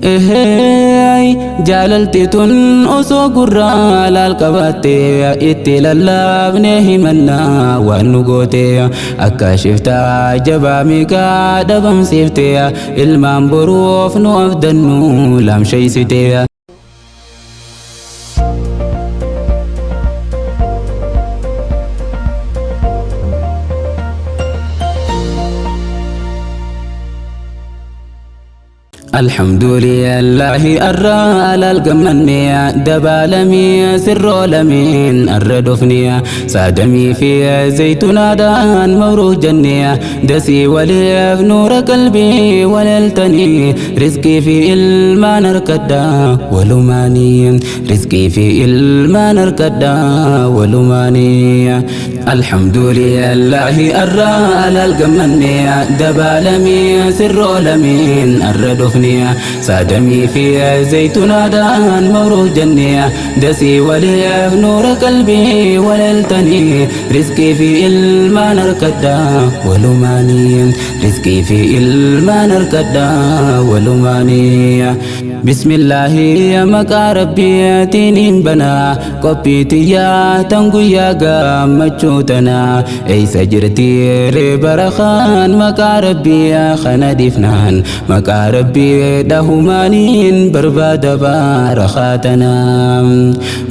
Eheey, jaalalti tun osoo gurraa laal qabaatte itti lallaafne himannaa waan nu goote akka shiftaa jabaa meeqaa dhabamsiifte ilmaan boruuf nu abdannu lamsheessite. Alhamdulillahi arra alal gammanne dabaalamii sirroo lameen arra dhufne saadamii fi zaytunaadhaan mabruuk jenne dasii waliif nuura qalbii walaltanii rizqii fi ilmaan harkadha walumaanii rizqii fi ilmaan harkadha walumaanii. Alhamdulillahi arra alal gammanne dabaalamii sirroo lameen arra dhufne saadamii fi zaytunaadhaan mabruuk jenne dasii waliif nuura qalbii walaltanii rizqii fi ilmaan harkadha walumaanii rizqii fi ilmaan harkadha walumaanii. Bismillaahi maqaa rabbiitiin hin banaa qophii tiyyaa tan guyyaa gammachuu tanaa eeysa jirti ree barakaan maqaa rabbii kana dhiifnaan maqaa rabbii dhahumaaniin barbaada barakaa tanaa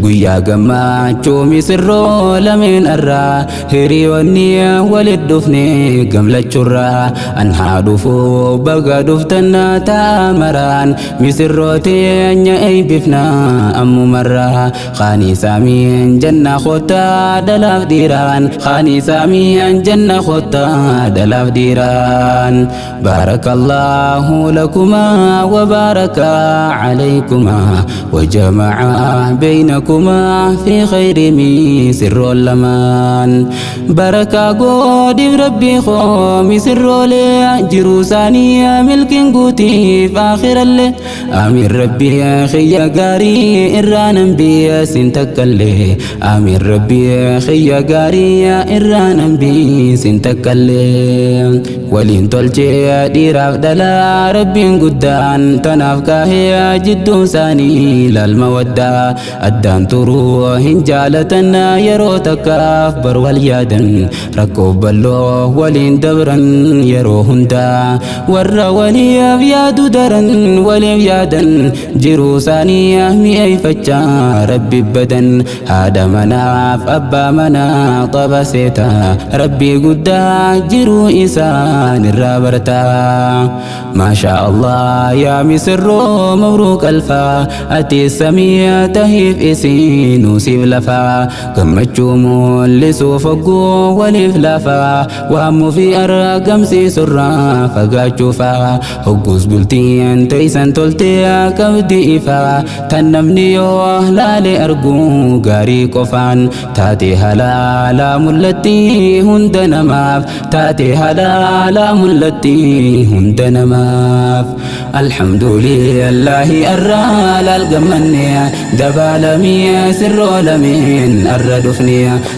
guyyaa gammachuu misirroo lameen arraa hiriyoonni walit dhufne gamlachurraa an haa dhufuu baga dhuftan taamaraan misirroo teenya eeybifna ammumarraa qaanii saamiin janna kottaa dhalaaf dhiiraan qaanii saamiin janna kottaa dhalaaf dhiiraan baarakallahu lakumaa wa baaraka alaykumaa wa jamaca baynakumaa fi khayri misirroon lamaan barakaa godhiif rabbii koo misirroolee jiruu isaanii milkiin guutiif aakhirallee amiin rabbii xiyya gaarii irraa nan biyya sin takkallee amiin rabbii xiyya gaarii irraa nan biyya sin takkallee waliin tolchee dhiiraaf dhalaa rabbiin guddaan tanaaf kaahee jidduu isaanii laalma waddaa addaan turuu hin jaalatan yeroo takkaaf bar wal yaadan rakkoo bal'oo waliin dabran yeroo hundaa warra waliif yaadu daran waliif yaadan jiruu isaanii mi'eeffachaa rabbi badan haadha manaaf abbaa manaa qaba seeta rabbii guddaa jiruu isaan irraa bartaa. Maashaa Allah yaa misirroo mabruuk alfaa ati samii tahiif isiinuu siif lafaa gammachuu mul'isuu fogguu waliif lafaa waamuu fi argamsiisurraa fagaachuufaa hogguus bultiin teeysan toltee qabdi ifaa tan namni yoo laale arguu gaarii qofaan taate halaalaa mul'atti hunda namaaf taate halaalaa mul'atti hunda namaaf. Alhamdulillahi arra laal gammanne dabaalamii sirroo lameen arra dhufne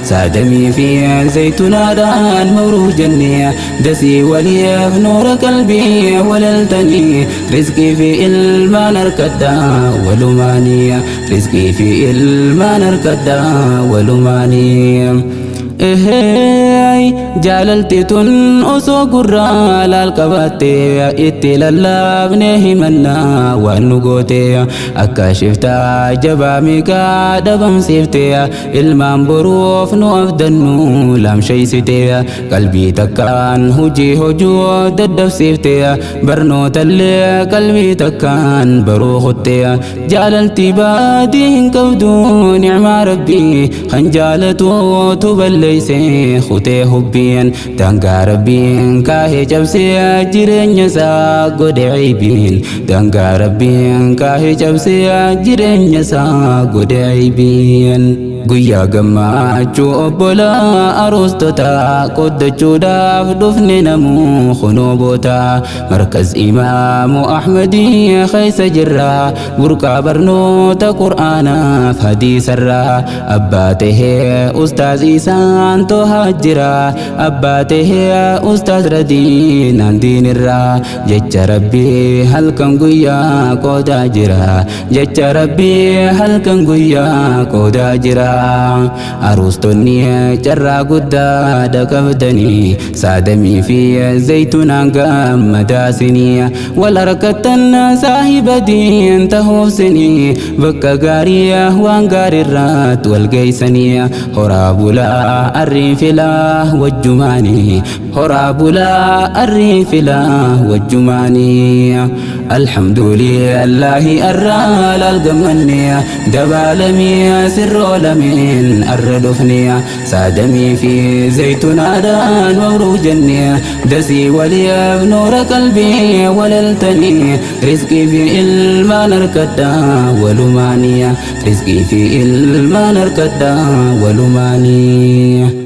saadamii fi zaytunaadhaan mabruuk jenne dasii waliif nuura qalbii walaltanii rizqii fi ilmaan harkadha walumaanii rizqii fi ilmaan harkadha walumaanii. Eheey, jaalalti tun osoo gurraa laal qabaatte itti lallaafne himannaa waan nu goote akka shiftaa jabaa meeqaa dhabamsiifte ilmaan boruuf nu abdannu lamsheessite qalbii takkaan hojii hojuu daddabsiifte barnootallee qalbii takkaan baruu kutte jaalalti baadii hin qabdu nicmaa rabbii kan jaalatuutu balleeyse kutee hubbiin daangaa rabbiin kaahee cabsee jireenya isaa godhe aybiin daangaa rabbiin kaahee cabsee jireenya isaa godhe aybiin. Guyyaa gammachuu obbolaa aruustota qoddachuudhaaf dhufne namuu kunoo boota. Markaz Imaamu Ahmadii keessa jirra, burqaa barnoota Qur'aanaaf hadiisarraa. Abbaa tahee ustaaz isaan tohaa jira, abbaa tahee ustaaz radiinaan diinirraa. Jecha Rabbii halkan guyyaa qoodaa jira, jecha Rabbii halkan guyyaa qoodaa jira. Aruustonni carraa guddaadha qabdanii, saadamii fi zaytunaan gammadaasinii. Wal harkattan saahiba diin tahuufsinii, bakka gaarii waan gaariirraatti wal geessanii. Horaa bulaa arrii filaa wajjumaanii, horaa bulaa arrii filaa wajjumaanii. Alhamdulillahi arraa laal gammanne, dabaalamii sirroo lameen arra dhufne. Saadamii fi zaytunaadhaan mabruuk jenne, dasii waliif nuura qalbii walaltanii. Rizqii fi ilmaan harkadhaa walumaanii, rizqii fi ilmaan harkadhaa walumaanii.